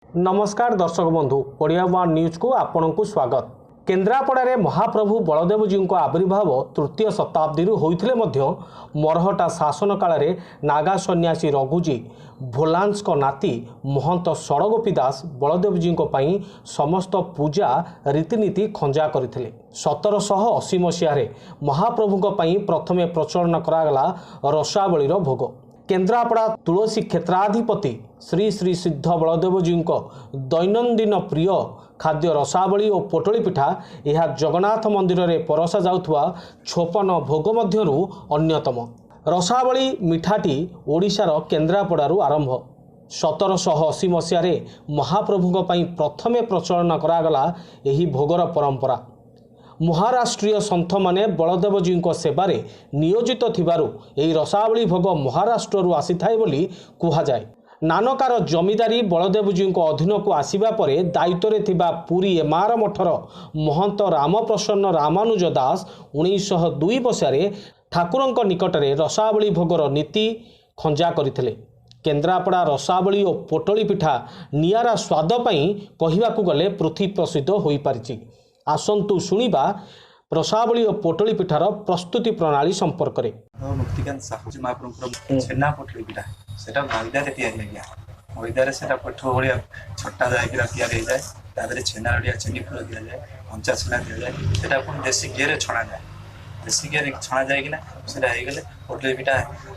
ନମସ୍କାର ଦର୍ଶକ ବନ୍ଧୁ, ଓଡ଼ିଆ ୱାନ୍ ନ୍ୟୁଜ୍କୁ ଆପଣଙ୍କୁ ସ୍ୱାଗତ। କେନ୍ଦ୍ରାପଡ଼ାରେ ମହାପ୍ରଭୁ ବଳଦେବଜୀଉଙ୍କ ଆବିର୍ଭାବ ତୃତୀୟ ଶତାବ୍ଦୀରୁ ହୋଇଥିଲେ ମଧ୍ୟ ମରହଟା ଶାସନ କାଳରେ ନାଗା ସନ୍ନ୍ୟାସୀ ରଘୁଜୀ ଭୋଲାନ୍ସଙ୍କ ନାତି ମହନ୍ତ ଷଡ଼ଗୋପୀ ଦାସ ବଳଦେବଜୀଙ୍କ ପାଇଁ ସମସ୍ତ ପୂଜା ରୀତିନୀତି ଖଞ୍ଜା କରିଥିଲେ। 1780 ମସିହାରେ ମହାପ୍ରଭୁଙ୍କ ପାଇଁ ପ୍ରଥମେ ପ୍ରଚଳନ କରାଗଲା ରସାବଳୀର ଭୋଗ। କେନ୍ଦ୍ରାପଡ଼ା ତୁଳସୀ କ୍ଷେତ୍ରାଧିପତି ଶ୍ରୀ ଶ୍ରୀ ସିଦ୍ଧ ବଳଦେବଜୀଉଙ୍କ ଦୈନନ୍ଦିନ ପ୍ରିୟ ଖାଦ୍ୟ ରସାବଳୀ ଓ ପୋଟଳି ପିଠା। ଏହା ଜଗନ୍ନାଥ ମନ୍ଦିରରେ ପରସା ଯାଉଥିବା 56 ଭୋଗ ମଧ୍ୟରୁ ଅନ୍ୟତମ। ରସାବଳୀ ମିଠାଟି ଓଡ଼ିଶାର କେନ୍ଦ୍ରାପଡ଼ାରୁ ଆରମ୍ଭ। 1780 ମସିହାରେ ମହାପ୍ରଭୁଙ୍କ ପାଇଁ ପ୍ରଥମେ ପ୍ରଚଳନ କରାଗଲା ଏହି ଭୋଗର ପରମ୍ପରା। ମହାରାଷ୍ଟ୍ରୀୟ ସନ୍ଥମାନେ ବଳଦେବଜୀଙ୍କ ସେବାରେ ନିୟୋଜିତ ଥିବାରୁ ଏହି ରସାବଳୀ ଭୋଗ ମହାରାଷ୍ଟ୍ରରୁ ଆସିଥାଏ ବୋଲି କୁହାଯାଏ। ନାନକାର ଜମିଦାରୀ ବଳଦେବଜୀଙ୍କ ଅଧୀନକୁ ଆସିବା ପରେ ଦାୟିତ୍ୱରେ ଥିବା ପୁରୀ ଏମାର ମଠର ମହନ୍ତ ରାମପ୍ରସନ୍ନ ରାମାନୁଜ ଦାସ 1902 ମସିହାରେ ଠାକୁରଙ୍କ ନିକଟରେ ରସାବଳୀ ଭୋଗର ନୀତି ଖଞ୍ଜା କରିଥିଲେ। କେନ୍ଦ୍ରାପଡ଼ା ରସାବଳୀ ଓ ପୋଟଳି ପିଠା ନିଆରା ସ୍ୱାଦ ପାଇଁ କହିବାକୁ ଗଲେ ପୃଥିବୀ ପ୍ରସିଦ୍ଧ ହୋଇପାରିଛି। ଆସନ୍ତୁ ଶୁଣିବା ରସାବଳୀ ଓ ପୋଟଳି ପିଠାର ପ୍ରସ୍ତୁତି ପ୍ରଣାଳୀ ସମ୍ପର୍କରେ। ମୁକ୍ତିକାନ୍ତ ସାହୁ। ମହାପ୍ରଭୁଙ୍କର ଛେନା ପୋଟଳି ପିଠା, ସେଟା ମଇଦାରେ ତିଆରି ଆଜ୍ଞା। ମଇଦାରେ ସେଟା ପଠୁ ଭଳିଆ ଛଟା ଯାଇକିନା ତିଆରି ହେଇଯାଏ। ତା ଦେହରେ ଛେନା, ନଡ଼ିଆ, ଚିନି ପୁର ଦିଆଯାଏ, କଞ୍ଚା ଛେନା ଦିଆଯାଏ। ସେଟା ପୁଣି ଦେଶୀ ଘିଅରେ ଛଣାଯାଏ। ଦେଶୀ ଘିଅରେ ଛଣା ଯାଇକିନା ସେଟା ହେଇଗଲେ ପୋଟଳି ପିଠା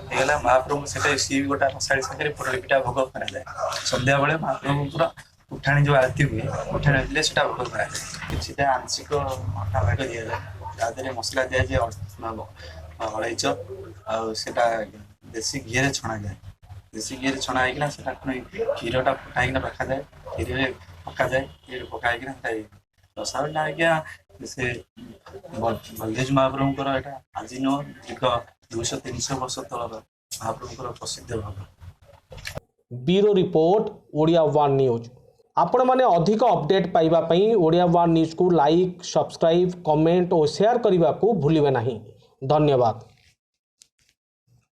ହେଇଗଲା। ମହାପ୍ରଭୁ ସେଟା ସିଏ ବି ଗୋଟେ ରସାଳି ସାଙ୍ଗରେ ପୋଟଳି ପିଠା ଭୋଗ କରାଯାଏ। ସନ୍ଧ୍ୟାବେଳେ ମହାପ୍ରଭୁଙ୍କର ଉଠାଣି ଯୋଉ ଆଳତି ହୁଏ, ଉଠାଣି ଆଳତିରେ ସେଟା ଭୋଗ କରାଯାଏ। କିଛିଟା ଆଂଶିକ ଅଟା ଭାଗ ଦିଆଯାଏ, ତା ଦେହରେ ମସଲା ଦିଆଯାଏ, ଅଳେଇଚ, ଆଉ ସେଟା ଦେଶୀ ଘିଅରେ ଛଣାଯାଏ। ଦେଶୀ ଘିଅରେ ଛଣା ହେଇକିନା ସେଟା ପୁଣି କ୍ଷୀରଟା ଫୁଟା ହେଇକିନା ରଖାଯାଏ, କ୍ଷୀରରେ ପକାଯାଏ। କ୍ଷୀରରେ ପକା ହେଇକିନା ସେଟା ରସାବଳିଟା ଆଜ୍ଞା। ସେ ବଳଦେବ ମହାପ୍ରଭୁଙ୍କର ଏଇଟା ଆଜି ନୁହଁ, ଦୀର୍ଘ 200 300 ବର୍ଷ ତଳର ମହାପ୍ରଭୁଙ୍କର ପ୍ରସିଦ୍ଧ ଭୋଗ। Bureau report, Odia one news. ଆପଣମାନେ ଅଧିକ ଅପଡେଟ୍ ପାଇବା ପାଇଁ ଓଡ଼ିଆ ୱାନ୍ ନ୍ୟୁଜ୍କୁ ଲାଇକ୍, ସବସ୍କ୍ରାଇବ୍, କମେଣ୍ଟ ଓ ସେୟାର କରିବାକୁ ଭୁଲିବେ ନାହିଁ। ଧନ୍ୟବାଦ।